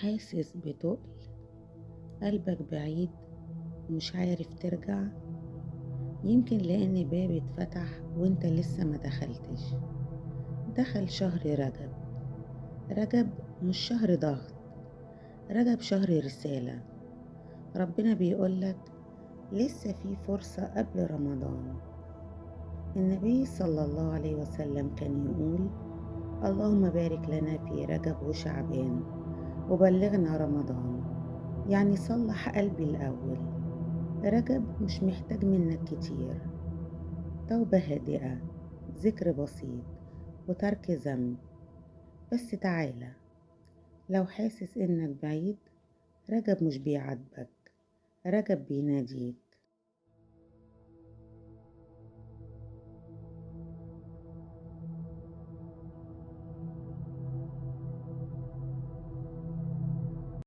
حاسس بتقل، قلبك بعيد ومش عارف ترجع؟ يمكن لأن باب اتفتح وانت لسه ما دخلتش. دخل شهر رجب. رجب مش شهر ضغط، رجب شهر رسالة. ربنا بيقولك لسه في فرصة قبل رمضان. النبي صلى الله عليه وسلم كان يقول: اللهم بارك لنا في رجب وشعبان وبلغنا رمضان. يعني صلح قلبي الأول. رجب مش محتاج منك كتير، توبة هادئة، ذكر بسيط، وترك ذنب. بس تعالى، لو حاسس إنك بعيد، رجب مش بيعاتبك، رجب بيناديك.